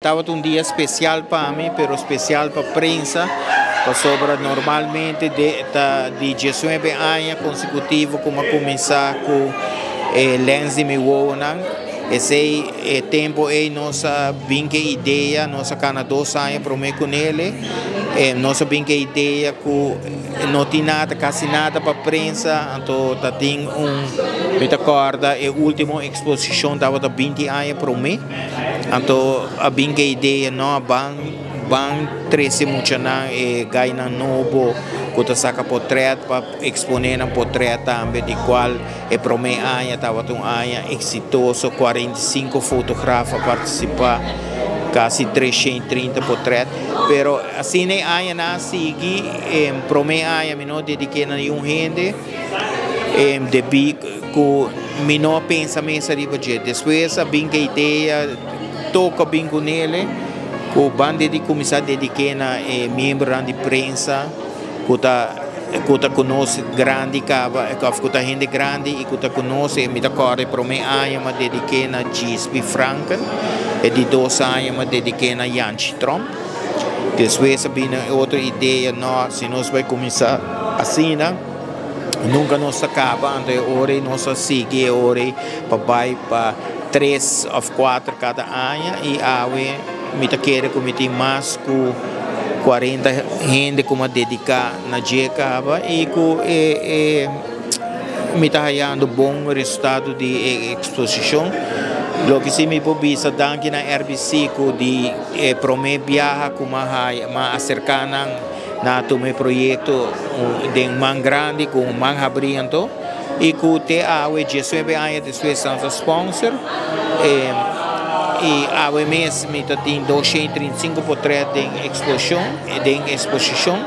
Tabata un dia special pa mi, pero special pa prensa, pasobra normalmente ta di 19 aña consecutivo cu mi a cuminsa cu e Lens di Mi Wowonan. Esey e tempo ey nos a bin cu e idea, nos a cana 2 aña prome cu nele, nos a bin cu e idea cu no tin nada, casi nada pa prensa, anto ta tin un, mi ta corda, e ultimo exposicion tabata 20 aña prome. Anto a bin cu e idea, no, ban trece muchanan e gainan nobo cu ta saca portret pa expone nan portret tambe, di cual e prome aña tabata un aña exitoso, 45 fotografo a participa, casi 330 portret. Pero asina e añanan a sigui. Prome aña mi no a dedica na ningun hende, debi cu mi no a pensa mes ariba dje. Despues a bin cu e idea, toca bin cu nele, cu ban di cuminsa dedica na e miembronan di prensa cu ta conoce grandi caba, of cu ta hende grandi y cu ta conoce. Mi ta corda, prome aña m'a dedica na Gisby Franken, e di 2 aña m'a dedica na Yanchi Tromp. Despues a bin otro idea, no, si nos bay cuminsa asina, nunca nos ta caba. Anto ora nos a sigui ora pa bay pa tres of cuater cada aña y awe mi ta kere cu mi tin mas cu 40 hende cu a dedica na dje caba y cu mi ta hayando bon resultado di exposicion. Loke si mi por bisa, danki na RBC cu di prome biaha cu m'a acerca nan, nan a tuma e proyecto di man grandi, cu man habri anto y cu te awe, 19 aña despues, nan ta sponsor y awe mes mi tin 235 portret den exposicion.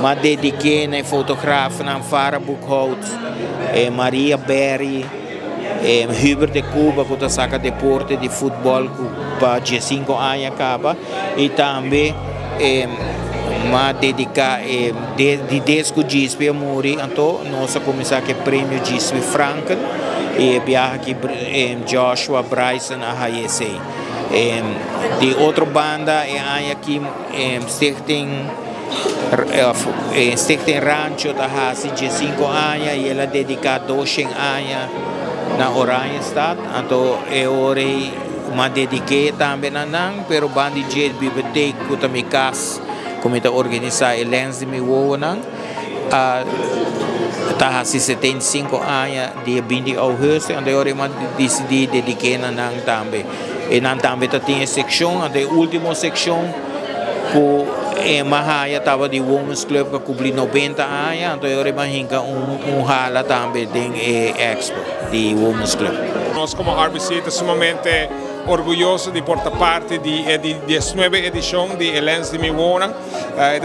M'a dedica na fotografonan Farah Boekhout, Maria Berry, Hubert de Cuba, cu ta saca deporte di futbol pa 15 aña caba, y tambe m'a dedica di desde cu Gisby a muri, anto nos a cuminsa cu e premio Gisby Franken y biaha aki Joshua Bryson a haya esey. Di otro banda, e aña aki Stichting Rancho ta hasi 5 aña y el a dedica 200 aña na Oranjestad. Anto e ora m'a dedica tambe na nan, pero banda di biblioteca cu ta mi cas, cu ta organisa e Lens di Mi Wowonan, ta hasi 75 aña dia 20 di augustus, anto ora m'a dicidi dedica na nan tambe. Y nan tambe ta tin seccion, anto e ultimo seccion cu e m'a haya tabata di Women's Club, cu a cumpli 90 aña, anto ora m'a hinca un hala tambe den e expo di Women's Club. Nos como RBC ta sumamente orguyoso di por ta parti di 19 edicion di Lens di Mi Wowonan.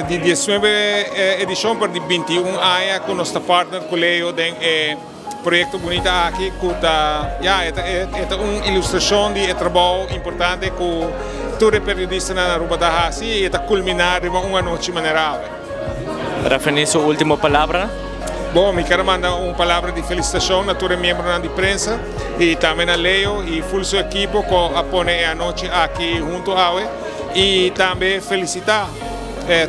Di 19 edicion pa di 21 aña cu nos ta partner cu Leo den e proyecto bunita aki, cu ta, ja, e un ilustracion di trabou importante cu tur periodista na Aruba ta haci y ta culmina riba un anochi manera awe. Rafani, su ultimo palabra? Bon, mi kier manda un palabra di felicitacion na tur miembro di prensa y tambe na Leo y full su ekipo cu a pone e anochi aki hunto awe y tambe felicita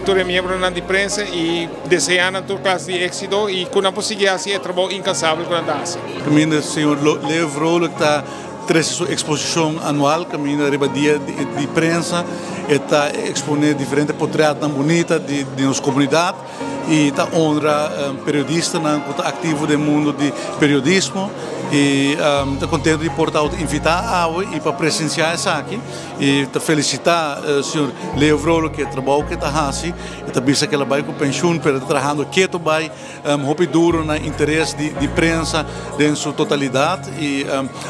tur miembro di prensa y desea tur clase di exito y cu nan por sigui haci e trabou incansabel cu nan ta haci. Caminda señor Leo Vrolijk ta trece su exposicion anual, caminda riba Dia di Prensa, ta expone diferente portret bunita di nos comunidad y ta honra periodistanan cu ta activo den mundo di periodismo y ta contento di por ta invita y pa presencia esaki y ta felicita señor Leo Vrolijk cu e trabou cu e ta haci. Y ta bisa cu el a bay cu pensioen, pero ta trahando keto bay hopi duro na interes di prensa den su totalidad y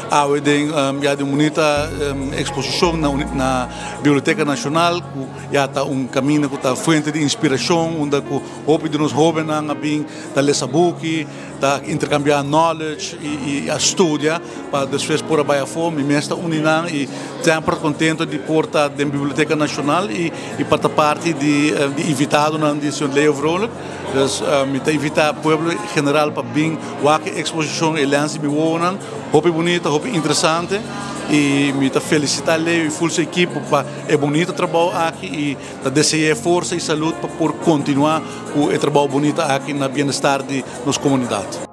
awe den ya di un bunita exposicion na Biblioteca Nacional, cu ya ta un caminda cu ta fuente di inspiracion, unda cu hopi di nos hobennan a bin ta lesa buki, ta intercambia knowledge y a studia pa despues por a bay afo. Mi mes ta un di nan y semper contento di por ta den Biblioteca Nacional y pa ta parti di invitadonan di señor Leo Vrolijk. Dus mi ta invita pueblo general pa bin wak e exposicion E Lens di Mi Wowonan. Hopi bunita, hopi interesante y mi ta felicita Leo y full su ekipo pa e bunita trabou aki y ta desea forsa y salud pa por continua cu e trabou bunita aki na bienestar di nos comunidad.